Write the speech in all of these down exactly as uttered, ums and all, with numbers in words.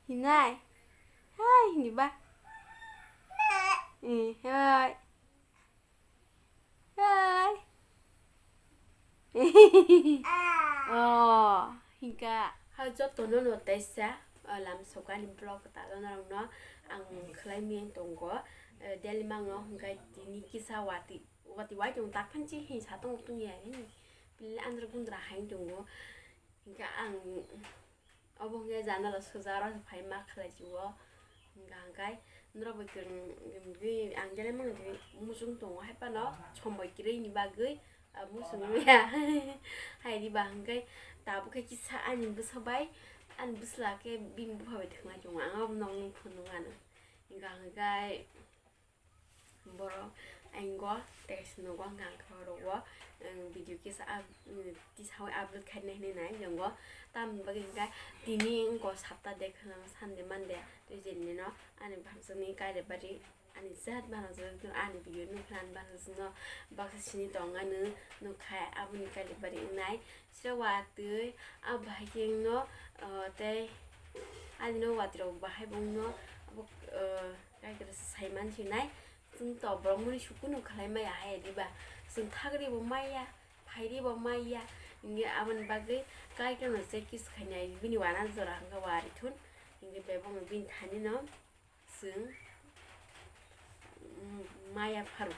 Hinai. Hai, hini ba. Eh, hai. Hai. Oh, hinka. Ha, jotono no teisa, ah, lam sokani vlog talo norokno ang khlai miyang tongo. Eh, daily mango hinka tini kisa wati, wati wai tong tak phanchi hin satong tong ya hin. Pili andro gundra hain tongo. Hinka ang Obo hwnkhe janala sujak oro se phai ma khlai si o. Hwnkha hwnkhe norok bai kwrwng, kwrwngwi ang jele mang twi muchung tongo hai phano somoi kwrwini bagwi, ah, muchung ya. Hai diba hwnkhe tabuk khe kisa ani bwsa bai, ani bwsla khe bini bupha bai thwngnai tongo, ang abono nukphuru nukmano. Hwnkha hwnkhe. Borok ang go text nogo hwnkha ang khe oro o, um, video kisa up-, um, tisawi upload khainai hinwi nai nongo. Tamoni bagwi hwnkhe tini wngkha sapta de kheno Sunday Monday tei je nino ani bhangjakni Kailabari ani jat bhangjakno ani video nukha ani bhangjakno baksa sini tongmani nukha aboni Kailabari wngnai. Sira watwi, ah, bahai khe wngno, ah, tei adino watwi rok bahai bo wngno, abo, ah, Kaitor sai man sinai. Chwng to borok mani sukunu khlai maya hai diba. Chwng thagri bo maya, phairi bo maya. Hingke aboni bagwi Kaitor no je kiss khainai bini wana jora hwnkhe wari thun. Hingke bebak no bini thani no. Chwng, mm, maya pharo.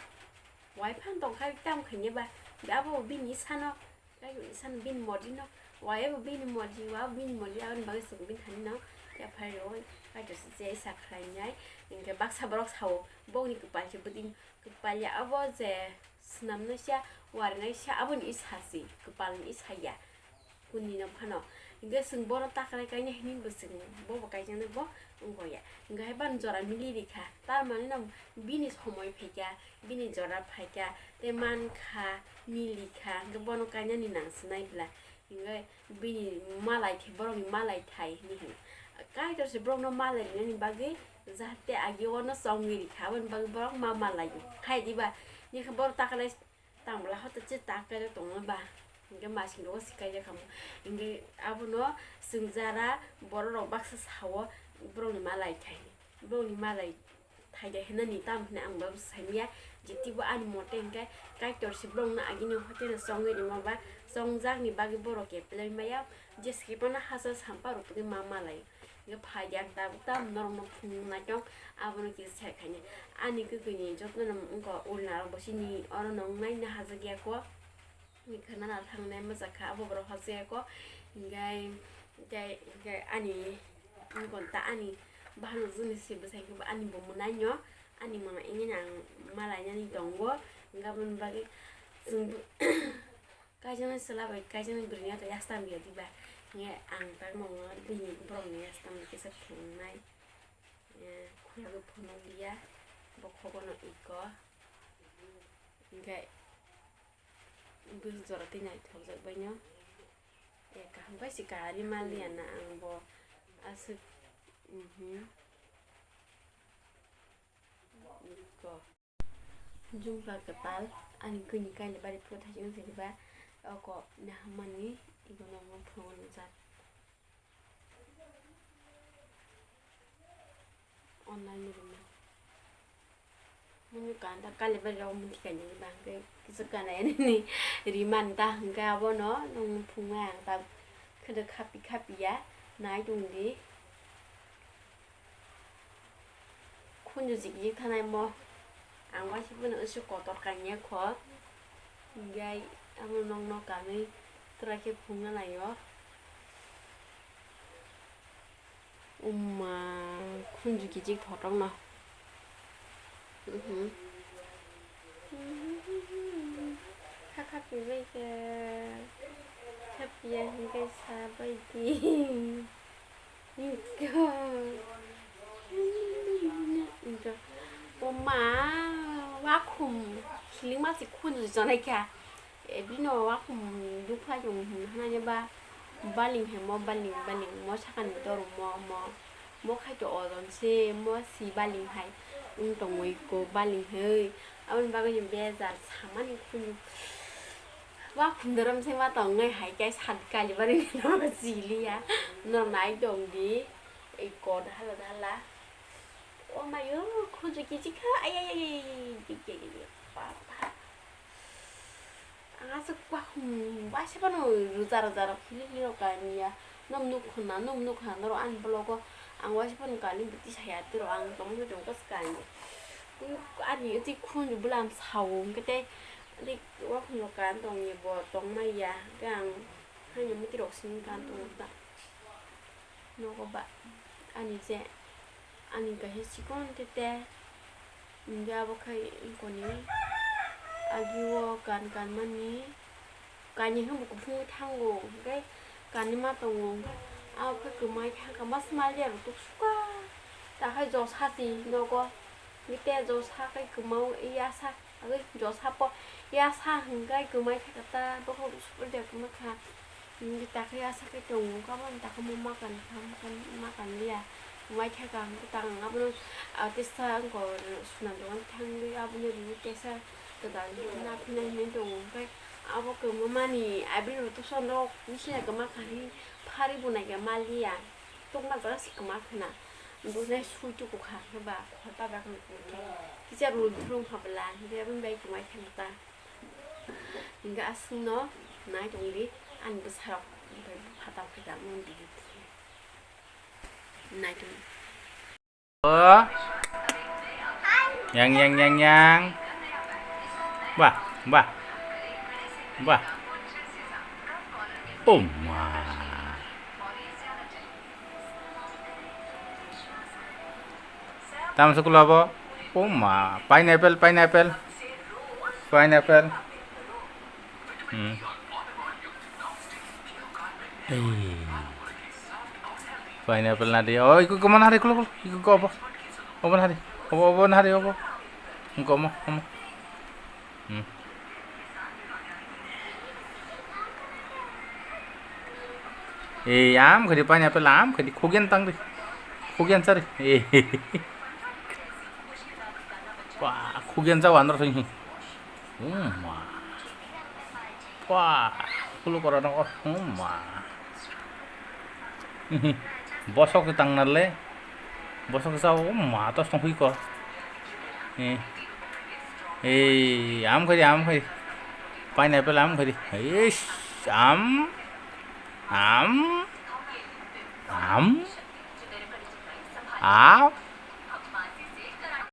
Wai phano tongkha tam khainai ba, abo bini sano, kaisa sano bini morji no, wai abo bini morji, wa bini morji, aboni bagwi chwng bini thani no yapharwi rwui Kaitor se je sa khlainai. Hinkhe baksa borok sao, bongni kwpal se bwtwi kwpal ya, abo je swnamnaisa, warinaisa, aboni isa se, kwpalni isa ya. Kunino phano. Hingke chwng bono taklai kaina hinwi bo chwng bobo kaijaknai bo wngkha ya. Hingke hai bani jora mili rikha. Tamoni no bini somoi phaikha, bini jora phaikha, tei mankha, milikha, hingke bono kainani nangsinai bwla. Hingke bini malai thai, borokni malai thai hinwi hino. Kaitor se borokno malai rinani bagwi jahate agi ono chongwi rikha, aboni bagwi borok ma malai o. Hai diba, nikha borok taklai Tangbola hote che tak kaijak tongo ba, hingke masing rogo se kaijak kamo, hingke abono chwng jara borok rok baksa sao borokni malai thai, borokni malai thai de hinani tamo hinui ang bo saimanya, jiti bo ani mote hingke Kaitor se borokno agini hote no chongwi rima ba, chongjak ni bagwi borok kepleng maya, jesa khe bono hachal sampa rok tongwi ma malai. Hingke phaidi ang tabuk tamo norokno phunuknai tong, abono kisa sai khainai. Ani kwkwi ni jotono wngkha ulna rok bo sini oro no wngnai na hajak ya kho. Hingke khana na thangnai masa kha abo borok hajak ya kho. Hingke, hingke, hingke ani wngkha ta ani bahano juni se bwsai khe ani bo mwnai no ani mwnai wngya ang malainani tongo. Hingke aboni bagwi chwng bo. Kaijani chwla bai kaijani bwrwini yasto yastam ya diba? Hinge ang tak nongno bini borokni yastam kisa phrwngnai. Eh, khulagwi phunukliya, bokhogono iko. Hinkhe bwswk jora twi naithokjak baino. Eh, kaham bai se kari manliya na ang bo aswk, mhm. Iko. Jumpa kwtal, ani kwini kailabari phuru thaising wngkha diba, oko nahamani ibono omo phungo nukjak. Online ni rwma. Munu kanta kailabari rok muthikani bangkhe kisa kanai nini rwmani ta hwnkhe abono nung phungnai ang ta khwdwk khapi khapiya nai tongdi. Khunju jikjik thanai mo. Ang waisa phano aswk kotor kanya kho. Hinkhe amo nokno kanwi twra khe phungna naio. Umma khunju kijik thotok no. Mhm. Kha khapi bai khe. Khapiya hinkhe sa bai di. Iko. Iko. O ma, wakhum. Kilingma si khunju jonai kha. E bino wakhum dukha yung hwnwi ba. Baling hai mo, baling, baling mo sakani doro mo, mo. Mo khai to ojon se, mo si baling hai. Wng tongwi ko baling hai. Aboni bagwi ni bejal samani khunju. Wa khundorom se ma tongnai hai khe sat kali bari no siliya. No nai tong di. Ai, kod hala dala. O mayo, khunju kichik kha. Ai, ai, ai, ai, ai, ai, ai, ai, ai, pa, pa. Ang aswk wakhum, waisa phano rwja rwja rok hili hili rok kaniya. Nwng nuk khwna, nwng nuk khwna, norok ani vlog o ang waisa phano kani bwtwi saya, tei rok ang tongmani tongkha se kaniya. Tei ani tei khunju bwlam sao, hwnkhe tei, tei wakhum rok kan tongya, bo tongmaya, hwnkhe ang haino mwtwi rok simi kan tongo ta. Nogo ba, ani je, ani kaisa chikon tete, hwnkhe abo khai wngkoni, agi o kan kanmani, kani hwnbo kuphungwi thango, hwnkhe kanima tongo, abo khe kwmai thangkha, ma swmaliya rwtuk suka, ta khai josa si nogo, hwnkhe te josa khai kwmao ya sa. Agwi josa po ya sa hwnkhe kwmai thaka ta bokhok super de kwma kha. Hwnkhe takhe ya sa khe tongo, kabang takhe mo ma kan kha, mo kan ma kan liya. Kwmai thaka hwnkhe ta ang abono, ah, tesa wngkha swnam dogan thangwi abono riwi tesa kwtal na phina hinwi tongo. Hwnkhe abo kwma mani abini rw toson rok bisi kwma kha hwnwi phari bo naikha ma liya. Tokma jaga se kwma khwna. Bwsnai sui tuku kha, hwnkhe ba khorpa bakang khe kisa rul thrum habla, hwnkhe aboni bai kwmai khe ta. Hwnkhe aswkno nai tongdi ani bwsarok, hwnkhe phatar khe ta mon di. Nai tongdi. O. Yang, yang, yang, yang. Bah, bah. Bah. Oh ma. Tamo se kula bo? Oh ma, pineapple, pineapple. Pineapple. Hmm. Ei. Pineapple na di. Oh, iko ko mana hari kulo kulo. Iko ko apa? Apa na hari? Apa, apa na hari apa? Iko mo, mo. Hmm. Ei, am khadi pineapple, am khadi khugyan tang di. Khugyan sari. Ei. Wah, khugyan sa wandor sing. Uma. Wah, kulu kora no. Uma. Bosok tang na le. Bosok sa, o ma, tos tong hui ko. Eh. Eh, am khari, am khari. Pineapple am khari. Eish, am. Am. Am. Am.